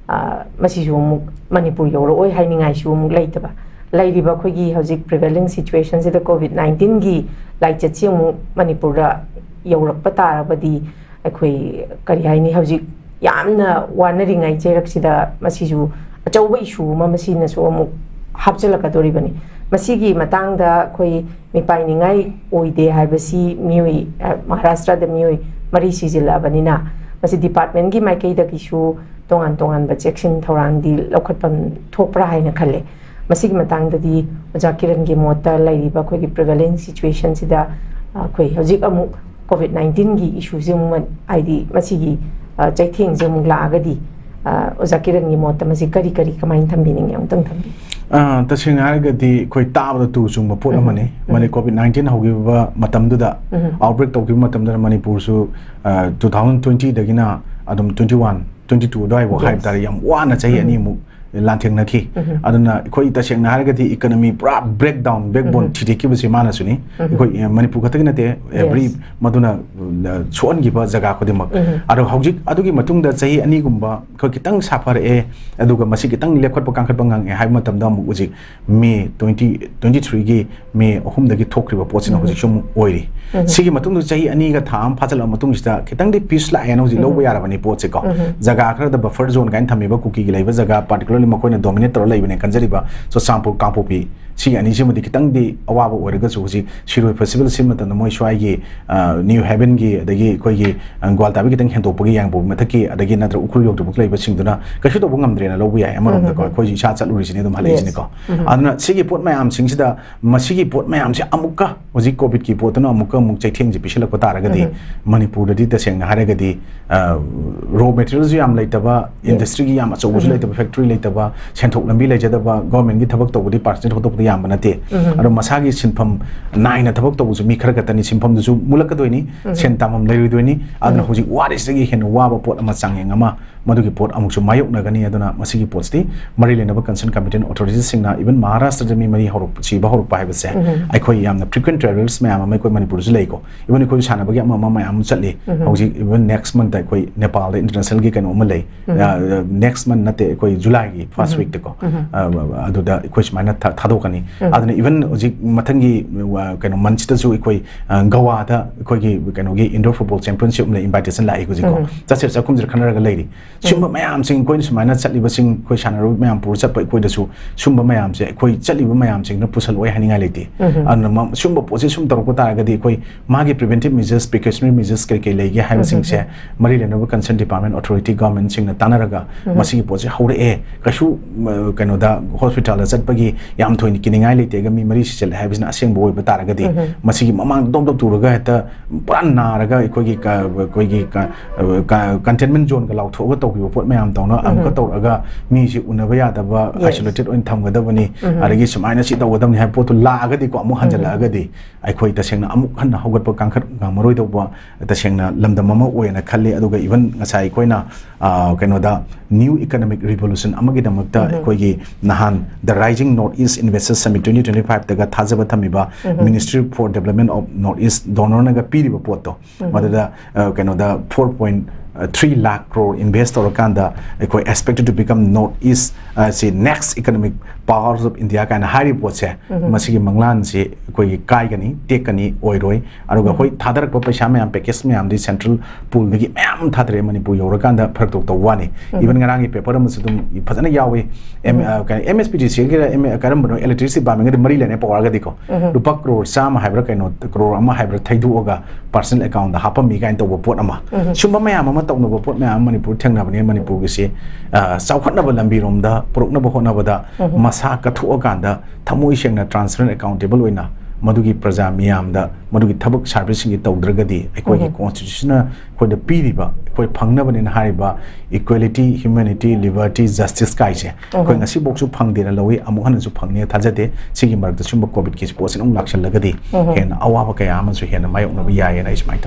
ꯑ, ꯃꯁꯤꯁꯨ ꯑꯃꯨꯛ ꯃꯅꯤꯄꯨꯔ ꯌꯧꯔꯛꯑꯣꯏ ꯍꯥꯏꯅꯤꯡꯉꯥꯏꯁꯨ ꯑꯃꯨꯛ ꯂꯩꯇꯕ꯫ ꯂꯩꯔꯤꯕ ꯑꯩꯈꯣꯏꯒꯤ ꯍꯧꯖꯤꯛ prevailing situationꯁꯤꯗ COVID nineteenꯒꯤ ꯂꯥꯏꯆꯠꯁꯤ ꯑꯃꯨꯛ ꯃꯅꯤꯄꯨꯔꯗ ꯌꯧꯔꯛꯄ ꯇꯥꯔꯕꯗꯤ, ꯑꯩꯈꯣꯏ ꯀꯔꯤ ꯍꯥꯏꯅꯤ, ꯍꯧꯖꯤꯛ ꯌꯥꯝꯅ ꯋꯥꯅꯔꯤꯉꯩ ꯆꯩꯔꯛꯁꯤꯗ ꯃꯁꯤꯁꯨ ꯑꯆꯧꯕ issue ꯑꯃ ꯃꯁꯤꯅꯁꯨ ꯑꯃꯨꯛ ꯍꯥꯞꯆꯤꯜꯂꯛꯀꯗꯧꯔꯤꯕꯅꯤ꯫ ꯃꯁꯤꯒꯤ ꯃꯇꯥꯡꯗ ꯑꯩꯈꯣꯏ ꯃꯤꯄꯥꯏꯅꯤꯡꯉꯥꯏ ꯑꯣꯏꯗꯦ ꯍꯥꯏꯕꯁꯤ ꯃꯤꯑꯣꯏ, ꯑ, ꯃꯍꯥꯔꯥꯁꯇ꯭ꯔꯗ ꯃꯤꯑꯣꯏ ꯃꯔꯤ ꯁꯤꯖꯤꯜꯂꯛꯑꯕꯅꯤꯅ, ꯃꯁꯤ departmentꯀꯤ ꯃꯥꯏꯀꯩꯗꯒꯤꯁꯨ ꯇꯣꯉꯥꯟ ꯇꯣꯉꯥꯟꯕ ꯆꯦꯛꯁꯤꯟ ꯊꯧꯔꯥꯡꯗꯤ ꯂꯧꯈꯠꯐꯝ ꯊꯣꯛꯄ꯭ꯔꯥ ꯍꯥꯏꯅ ꯈꯜꯂꯦ꯫ ꯃꯁꯤꯒꯤ ꯃꯇꯥꯡꯗꯗꯤ ꯑꯣꯖꯥ ꯀꯤꯔꯟꯒꯤ ꯃꯣꯠꯇ ꯂꯩꯔꯤꯕ ꯑꯩꯈꯣꯏꯒꯤ prevailing situationꯁꯤꯗ, ꯑ, ꯑꯩꯈꯣꯏ ꯍꯧꯖꯤꯛ ꯑꯃꯨꯛ COVID nineteenꯒꯤ issueꯁꯦ ꯑꯃꯨꯛ ꯃ-, ꯍꯥꯏꯗꯤ ꯃꯁꯤꯒꯤ, ꯑ, ꯆꯩꯊꯦꯡꯁꯦ ꯑꯃꯨꯛ ꯂꯥꯛꯑꯒꯗꯤ, ꯑ, ꯑꯣꯖꯥ ꯀꯤꯔꯟꯒꯤ ꯃꯣꯠꯇ ꯃꯁꯤ ꯀꯔꯤ ꯀꯔꯤ ꯀꯃꯥꯏꯅ ꯊꯝꯕꯤꯅꯤꯡꯉꯤ? ꯑꯃꯨꯛꯇꯪ ꯊꯝꯕꯤꯌꯨ꯫ ꯑ, ꯇꯁꯦꯡꯅ ꯍꯥꯏꯔꯒꯗꯤ ꯑꯩꯈꯣꯏ ꯇꯥꯕꯗ ꯇꯨ ꯆꯨꯡꯕ ꯄꯣꯠ ꯎꯝ꯫ ꯑꯃꯅꯤ꯫ ꯎꯝ꯫ ꯃꯅꯤ-, COVID nineteen ꯍꯧꯈꯤꯕ ꯃꯇꯝꯗꯨꯗ, ꯎꯝ꯫ Outbreak ꯇꯧꯈꯤꯕ ꯃꯇꯝꯗꯨꯗ ꯃꯅꯤꯄꯨꯔꯁꯨ, ꯑ, two thousand twenty ꯗꯒꯤꯅ ꯑꯗꯨꯝ twenty one, twenty two ꯑꯗꯨꯋꯥꯏꯐꯥꯎ Yes. ꯍꯥꯏꯕ ꯇꯥꯔꯦ, ꯌꯥꯝ ꯋꯥꯅ ꯆꯍꯤ ꯎꯝ꯫ ꯑꯅꯤꯃꯨꯛ ꯂꯥꯟꯊꯦꯡꯅꯈꯤ꯫ ꯎꯝ꯫ ꯑꯗꯨꯅ ꯑꯩꯈꯣꯏ ꯇꯁꯦꯡꯅ ꯍꯥꯏꯔꯒꯗꯤ economy ꯄꯨꯔꯥ breakdown, backbone ꯎꯝ꯫ ꯊꯤꯗꯦꯛꯈꯤꯕꯁꯤ ꯃꯥꯅꯁꯨꯅꯤ꯫ ꯎꯝ꯫ ꯑꯩꯈꯣꯏ, ꯑ, ꯃꯅꯤꯄꯨꯔ ꯈꯛꯇꯒꯤ ꯅꯠꯇꯦ, every Yes. ꯃꯗꯨꯅ, ꯑ, ꯁꯣꯛꯍꯟꯈꯤꯕ ꯖꯒꯥ ꯈꯨꯗꯤꯡꯃꯛ꯫ ꯎꯝ꯫ ꯑꯗꯣ ꯍꯧꯖꯤꯛ ꯑꯗꯨꯒꯤ ꯃꯇꯨꯡꯗ ꯆꯍꯤ ꯑꯅꯤꯒꯨꯝꯕ ꯑꯩꯈꯣꯏ ꯈꯤꯇꯪ ꯁꯥꯐꯔꯛꯑꯦ, ꯑꯗꯨꯒ ꯃꯁꯤ ꯈꯤꯇꯪ ꯂꯦꯞꯈꯠꯄ ꯀꯥꯡꯈꯠꯄ ꯉꯝꯃꯛꯑꯦ ꯍꯥꯏꯕ ꯃꯇꯝꯗ, ꯑꯃꯨꯛ ꯍꯧꯖꯤꯛ May twenty twenty three ꯒꯤ May ꯑꯍꯨꯝꯗꯒꯤ ꯊꯣꯛꯈ꯭ꯔꯤꯕ ꯄꯣꯠꯁꯤꯅ ꯎꯝ꯫ ꯍꯧꯖꯤꯛꯁꯨ ꯑꯃꯨꯛ ꯑꯣꯏꯔꯤ꯫ ꯎꯝ꯫ ꯁꯤꯒꯤ ꯃꯇꯨꯡꯗ ꯆꯍꯤ ꯑꯅꯤꯒ ꯊꯥ ꯑꯃ ꯐꯥꯖꯤꯜꯂꯛꯑ ꯃꯇꯨꯡꯁꯤꯗ ꯈꯤꯇꯪꯗꯤ peace ꯂꯥꯛꯑꯦꯅ ꯍꯧꯖꯤꯛ ꯎꯝ꯫ ꯂꯧꯕ ꯌꯥꯔꯕꯅꯤ ꯄꯣꯠꯁꯦꯀꯣ꯫ ꯎꯝ꯫ ꯖꯒꯥ ꯈꯔꯗ buffer zone ꯀꯥꯏꯅ ꯊꯝꯃꯤꯕ ꯀꯨꯀꯤꯒꯤ ꯂꯩꯕ ꯖꯒꯥ, particularly ꯃꯈꯣꯏꯅ dominate ꯇꯧꯔ ꯂꯩꯕꯅꯦ ꯈꯟꯖꯔꯤꯕ ꯆꯨꯔꯆꯥꯟꯄꯨꯔ, ꯀꯥꯡꯄꯣꯛꯄꯤ, ꯁꯤꯒꯤ ꯑꯅꯤꯁꯤꯃꯗꯤ ꯈꯤꯇꯪꯗꯤ ꯑꯋꯥꯕ ꯑꯣꯏꯔꯒꯁꯨ, ꯍꯧꯖꯤꯛ ꯁꯤꯔꯣꯏ festival ꯁꯤꯟꯕ ꯃꯇꯝꯗ ꯃꯣꯏ ꯁ꯭ꯋꯥꯏꯒꯤ, ꯑ, New Haven ꯒꯤ, ꯑꯗꯒꯤ ꯑꯩꯈꯣꯏꯒꯤ, ꯑ, ꯒ꯭ꯋꯥꯜꯇꯥꯕꯤ ꯈꯤꯇꯪ ꯍꯦꯟꯗꯣꯛꯄꯒꯤ ꯌꯥꯡꯕꯨ ꯃꯊꯛꯀꯤ, ꯑꯗꯒꯤ ꯅꯠꯇ꯭ꯔꯒ ꯎꯈ꯭ꯔꯨꯜ ꯌꯧꯗ꯭ꯔꯤꯕ ꯂꯩꯕꯁꯤꯡꯗꯨꯅ ꯀꯩꯁꯨ ꯇꯧꯕ ꯉꯝꯗ꯭ꯔꯦꯅ ꯂꯧꯕ ꯌꯥꯏ꯫ ꯑꯃꯔꯣꯝꯗꯀꯣ, ꯎꯝ꯫ ꯑꯩꯈꯣꯏꯁꯨ ꯏꯁꯥ ꯆꯠꯂꯨꯔꯤꯁꯤꯅꯦ ꯑꯗꯨꯝ ꯍꯜꯂꯛꯏꯁꯤꯅꯦꯀꯣ꯫ Yes. ꯎꯝ꯫ ꯑꯗꯨꯅ ꯁꯤꯒꯤ ꯄꯣꯠ ꯃꯌꯥꯝꯁꯤꯡꯁꯤꯗ, ꯃꯁꯤꯒꯤ ꯄꯣꯠ ꯃꯌꯥꯝꯁꯦ ꯑꯃꯨꯛꯀ ꯍꯧꯖꯤꯛ COVID ꯀꯤ ꯄꯣꯠꯇꯨꯅ ꯑꯃꯨꯛꯀ ꯑꯃꯨꯛ ꯆꯩꯊꯦꯡꯁꯦ ꯄꯤꯁꯤꯜꯂꯛꯄ ꯇꯥꯔꯒꯗꯤ, ꯎꯝ꯫ ꯃꯅꯤꯄꯨꯔꯗꯗꯤ ꯇꯁꯦꯡꯅ ꯍꯥꯏꯔꯒꯗꯤ, ꯑ, raw material ꯁꯨ ꯌꯥꯝ ꯂꯩꯇꯕ, Yes. industry ꯒꯤ ꯌꯥꯝ ꯑꯆꯧꯕꯁꯨ ꯎꯝ꯫ ꯂꯩꯇꯕ, factory ꯂꯩꯇꯕ, ꯁꯦꯟꯊꯣꯛ ꯂꯝꯕꯤ ꯂꯩꯖꯗꯕ, government ꯀꯤ ꯊꯕꯛ ꯇꯧꯕꯗꯤ percentage ꯍꯣꯠꯇꯣꯛꯄꯗ ꯌꯥꯝꯕ ꯅꯠꯇꯦ꯫ ꯎꯝ꯫ ꯑꯗꯣ ꯃꯁꯥꯒꯤ ꯁꯤꯟꯐꯝ ꯅꯥꯏꯅ ꯊꯕꯛ ꯇꯧꯕꯁꯨ ꯃꯤ ꯈꯔ ꯈꯛꯇꯅꯤ, ꯁꯤꯟꯐꯝꯗꯨꯁꯨ ꯃꯨꯠꯂꯛꯀꯗꯣꯏꯅꯤ, ꯎꯝ꯫ ꯁꯦꯟ ꯇꯥꯟꯐꯝ ꯂꯩꯔꯣꯏꯗꯣꯏꯅꯤ꯫ ꯑꯗꯨꯅ ꯎꯝ꯫ ꯍꯧꯖꯤꯛ ꯋꯥꯔꯤꯁꯤꯗꯒꯤ ꯍꯦꯟꯅ ꯋꯥꯕ ꯄꯣꯠ ꯑꯃ, ꯆꯥꯡꯌꯦꯡ ꯑꯃ ꯃꯗꯨꯒꯤ ꯄꯣꯠ ꯑꯃꯨꯛꯁꯨ ꯃꯥꯌꯣꯛꯅꯒꯅꯤ꯫ ꯑꯗꯨꯅ ꯃꯁꯤꯒꯤ ꯄꯣꯠꯁꯤꯗꯤ ꯃꯔꯤ ꯂꯩꯅꯕ concern competent authorities ꯁꯤꯡꯅ, even ꯃꯍꯥꯔꯥꯁꯇ꯭ꯔꯗ ꯃꯤ ꯃꯔꯤ ꯍꯧꯔꯛ-, ꯁꯤꯕ ꯍꯧꯔꯛꯄ ꯍꯥꯏꯕꯁꯦ, ꯎꯝ꯫ ꯑꯩꯈꯣꯏ ꯌꯥꯝꯅ frequent travellers ꯃꯌꯥꯝ ꯑꯃ ꯑꯩꯈꯣꯏ ꯃꯅꯤꯄꯨꯔꯗꯁꯨ ꯂꯩꯀꯣ꯫ Even ꯑꯩꯈꯣꯏ ꯁꯥꯟꯅꯕꯒꯤ ꯑꯃ ꯑꯃ ꯃꯌꯥꯝ ꯑꯃ ꯆꯠꯂꯤ꯫ ꯎꯝ꯫ ꯍꯧꯖꯤꯛ even next month ꯇ ꯑꯩꯈꯣꯏ ꯅꯦꯄꯥꯜꯗ international ꯒꯤ ꯀꯩꯅꯣ ꯑꯃ ꯂꯩ꯫ ꯎꯝ꯫ ꯑ, next month ꯅꯠꯇꯦ, ꯑꯩꯈꯣꯏ July ꯒꯤ first ꯎꯝ꯫ Week ꯇꯀꯣ꯫ ꯎꯝ꯫ ꯑ, ꯑꯗꯨꯗ ꯑꯩꯈꯣꯏ ꯁꯨꯃꯥꯏꯅ ꯊꯥ-, ꯊꯥꯗꯣꯛꯀꯅꯤ꯫ ꯎꯝ꯫ ꯑꯗꯨꯅ even ꯍꯧꯖꯤꯛ ꯃꯊꯪꯒꯤ, ꯑ, ꯀꯩꯅꯣ, month ꯁꯤꯗꯁꯨ ꯑꯩꯈꯣꯏ, ꯑ, ꯒꯋꯥꯗ ꯑꯩꯈꯣꯏꯒꯤ ꯀꯩꯅꯣꯒꯤ indoor football championship ꯑꯃ ꯂꯩ, invitation ꯂꯥꯛꯏ ꯍꯧꯖꯤꯛꯀꯣ꯫ ꯎꯝ꯫ ꯆꯠꯁꯤꯔ ꯆꯠꯈꯨꯝꯁꯤꯔ ꯈꯟꯅꯔꯒ ꯂꯩꯔꯤ꯫ ꯁꯤꯒꯨꯝꯕ ꯎꯝ꯫ ꯃꯌꯥꯝꯁꯤꯡ, ꯑꯩꯈꯣꯏꯅ ꯁꯨꯃꯥꯏꯅ ꯆꯠꯂꯤꯕꯁꯤꯡ, ꯑꯩꯈꯣꯏ ꯁꯥꯟꯅꯔꯣꯏ ꯃꯌꯥꯝ ꯄꯨꯔ ꯆꯠꯄ ꯑꯩꯈꯣꯏꯗꯁꯨ ꯁꯤꯒꯨꯝꯕ ꯃꯌꯥꯝꯁꯦ, ꯑꯩꯈꯣꯏ ꯆꯠꯂꯤꯕ ꯃꯌꯥꯝꯁꯤꯡꯅ ꯄꯨꯁꯜꯂꯛꯑꯣꯏ ꯍꯥꯏꯅꯤꯡꯉꯥꯏ ꯂꯩꯇꯦ꯫ ꯎꯝ꯫ ꯑꯗꯨꯅ ꯃ-, ꯁꯤꯒꯨꯝꯕ ꯄꯣꯠꯁꯦ ꯁꯨꯝ ꯇꯧꯔꯛꯄ ꯇꯥꯔꯒꯗꯤ ꯑꯩꯈꯣꯏ ꯃꯥꯒꯤ preventive measures, precautionary measures ꯀꯔꯤ ꯀꯔꯤ ꯂꯩꯒꯦ ꯍꯥꯏꯕꯁꯤꯡꯁꯦ ꯎꯝ꯫ ꯃꯔꯤ ꯂꯩꯅꯕ concern department, authority, government ꯁꯤꯡꯅ ꯇꯥꯟꯅꯔꯒ ꯎꯝ꯫ ꯃꯁꯤꯒꯤ ꯄꯣꯠꯁꯦ ꯍꯧꯔꯛꯑꯦ, ꯀꯩꯁꯨ, ꯃ-, ꯀꯩꯅꯣꯗ hospital ꯗ ꯆꯠꯄꯒꯤ ꯌꯥꯝ ꯊꯣꯏꯅ ꯀꯤꯅꯤꯡꯉꯥꯏ ꯂꯩꯇꯦꯒ ꯃꯤ ꯃꯔꯤ ꯁꯤꯆꯜꯂꯦ ꯍꯥꯏꯕꯁꯤꯅ ꯑꯁꯦꯡꯕ ꯑꯣꯏꯕ ꯇꯥꯔꯒꯗꯤ, ꯃꯁꯤꯒꯤ ꯃꯃꯥꯡꯗ ꯗꯣꯞ ꯗꯣꯞ ꯇꯨꯔꯒ ꯍꯦꯛꯇ ꯄꯨꯔꯥ ꯅꯥꯔꯒ ꯑꯩꯈꯣꯏꯒꯤ ꯀ-, ꯑꯩꯈꯣꯏꯒꯤ ꯀ-, ꯀ-, containment zoneꯒ ꯂꯥꯎꯊꯣꯛꯑꯒ ꯇꯧꯈꯤꯕ ꯄꯣꯠ ꯃꯌꯥꯝ ꯇꯧꯅ ꯑꯃꯨꯛꯀ ꯇꯧꯔꯛꯑꯒ ꯃꯤꯁꯤ ꯎꯅꯕ ꯌꯥꯗꯕ, isolated ꯑꯣꯏꯅ ꯊꯝꯒꯗꯕꯅꯤ, ꯑꯗꯒꯤ ꯁꯨꯃꯥꯏꯅ ꯁꯤ ꯇꯧꯒꯗꯕꯅꯤ ꯍꯥꯏꯕ ꯄꯣꯠꯇꯨ ꯂꯥꯛꯑꯒꯗꯤꯀꯣ, ꯑꯃꯨꯛ ꯍꯟꯖꯜꯂꯛꯑꯒꯗꯤ ꯑꯩꯈꯣꯏ ꯇꯁꯦꯡꯅ ꯑꯃꯨꯛ ꯍꯟꯅ ꯍꯧꯒꯠꯄ ꯀꯥꯡꯈꯠ ꯉꯝꯃꯔꯣꯏꯗꯧꯕ ꯇꯁꯦꯡꯅ ꯂꯝꯗꯝ ꯑꯃ ꯑꯣꯏꯌꯦꯅ ꯈꯜꯂꯤ꯫ ꯑꯗꯨꯒ even ꯉꯁꯥꯏ ꯑꯩꯈꯣꯏꯅ, ꯑ, ꯀꯩꯅꯣꯗ new economic revolution ꯑꯃꯒꯤꯗꯃꯛꯇ ꯑꯩꯈꯣꯏꯒꯤ ꯅꯍꯥꯟ The Rising North East Investors Summit twenty twenty-fiveꯇꯒ ꯊꯥꯖꯕ ꯊꯝꯃꯤꯕ Ministry for Development of North East DoNERꯅꯒ ꯄꯤꯔꯤꯕ ꯄꯣꯠꯇꯣ, ꯃꯗꯨꯗ, ꯑ, ꯀꯩꯅꯣꯗ four point three lakh crore invest ꯇꯧꯔꯀꯥꯟꯗ ꯑꯩꯈꯣꯏ expected to become North East, ꯑ, ꯁꯤ next economic powers of India ꯀꯥꯏꯅ ꯍꯥꯏꯔꯤꯕ ꯄꯣꯠꯁꯦ, ꯃꯁꯤꯒꯤ ꯃꯪꯂꯥꯟꯁꯤ ꯑꯩꯈꯣꯏꯒꯤ ꯀꯥꯏꯒꯅꯤ, ꯇꯦꯛꯀꯅꯤ, ꯑꯣꯏꯔꯣꯏ꯫ ꯑꯗꯨꯒ ꯍꯣꯏ, ꯊꯥꯗꯔꯛꯄ ꯄꯩꯁꯥ ꯃꯌꯥꯝ, package ꯃꯌꯥꯝꯗꯤ central poolꯗꯒꯤ ꯃꯌꯥꯝ ꯊꯥꯗꯔꯛꯑꯦ, ꯃꯅꯤꯄꯨꯔ ꯌꯧꯔꯀꯥꯟꯗ ꯐꯔꯛ ꯇꯧ ꯇꯧꯕ ꯋꯥꯅꯤ꯫ Even ꯉꯔꯥꯡꯒꯤ paper ꯑꯃꯁꯨ ꯑꯗꯨꯝ ꯐꯖꯅ ꯌꯥꯎꯏ꯫ M-, ꯑ, ꯀꯩ-, MSPDCꯒꯤꯔ, M-, ꯀꯔꯝꯕꯅꯣ, electricity departmentꯒꯗꯤ ꯃꯔꯤ ꯂꯩꯅꯦ powerꯒꯗꯤꯀꯣ꯫ ꯂꯨꯄꯥ ꯀ꯭ꯔꯣꯔ ꯆꯥꯝꯃ ꯍꯥꯏꯕ꯭ꯔꯥ ꯀꯩꯅꯣ, ꯀ꯭ꯔꯣꯔ ꯑꯃ ꯍꯥꯏꯕ꯭ꯔꯥ ꯊꯩꯗꯣꯛꯑꯒ personal accountꯗ ꯍꯥꯞꯄꯝꯃꯤ ꯀꯥꯏꯅ ꯇꯧꯕ ꯄꯣꯠ ꯑꯃ꯫ ꯁꯨꯝꯕ ꯃꯌꯥꯝ ꯑꯃ ꯇꯧꯅꯕ ꯄꯣꯠ ꯃꯌꯥꯝ ꯑꯃ ꯃꯅꯤꯄꯨꯔ ꯊꯦꯡꯅꯕꯅꯦ꯫ ꯃꯅꯤꯄꯨꯔꯒꯤꯁꯤ, ꯑ, ꯆꯥꯎꯈꯠꯅꯕ ꯂꯝꯕꯤꯔꯣꯝꯗ ꯄꯨꯔꯛꯅꯕ ꯍꯣꯠꯅꯕꯗ ꯃꯁꯥ ꯀꯠꯊꯣꯛꯑꯀꯥꯟꯗ ꯊꯃꯣꯏ ꯁꯦꯡꯅ transparent, accountable ꯑꯣꯏꯅ ꯃꯗꯨꯒꯤ ꯄ꯭ꯔꯖꯥ ꯃꯤꯌꯥꯝꯗ ꯃꯗꯨꯒꯤ ꯊꯕꯛ serviceꯁꯤꯡꯁꯤ ꯇꯧꯗ꯭ꯔꯒꯗꯤ ꯑꯩꯈꯣꯏꯒꯤ constitutionꯅ ꯑꯩꯈꯣꯏꯗ ꯄꯤꯔꯤꯕ, ꯑꯩꯈꯣꯏ ꯐꯪꯅꯕꯅꯦꯅ ꯍꯥꯏꯔꯤꯕ equality, humanity, liberty, justice ꯀꯥꯏꯁꯦ ꯑꯩꯈꯣꯏ ꯉꯁꯤꯐꯥꯎꯁꯨ ꯐꯪꯗꯦꯅ ꯂꯧꯏ, ꯑꯃꯨꯛ ꯍꯟꯅꯁꯨ ꯐꯪꯅꯤ ꯊꯥꯖꯗꯦ꯫ ꯁꯤꯒꯤ ꯃꯔꯛꯇ ꯁꯨꯝꯕ COVIDꯀꯤ ꯄꯣꯠꯁꯤꯅ ꯑꯃꯨꯛ ꯂꯥꯛꯁꯜꯂꯒꯗꯤ ꯍꯦꯟꯅ ꯑꯋꯥꯕ ꯀꯌꯥ ꯑꯃꯁꯨ ꯍꯦꯟꯅ ꯃꯥꯌꯣꯛꯅꯕ ꯌꯥꯏꯌꯦꯅ ꯑꯩ ꯁꯨꯃꯥꯏꯅ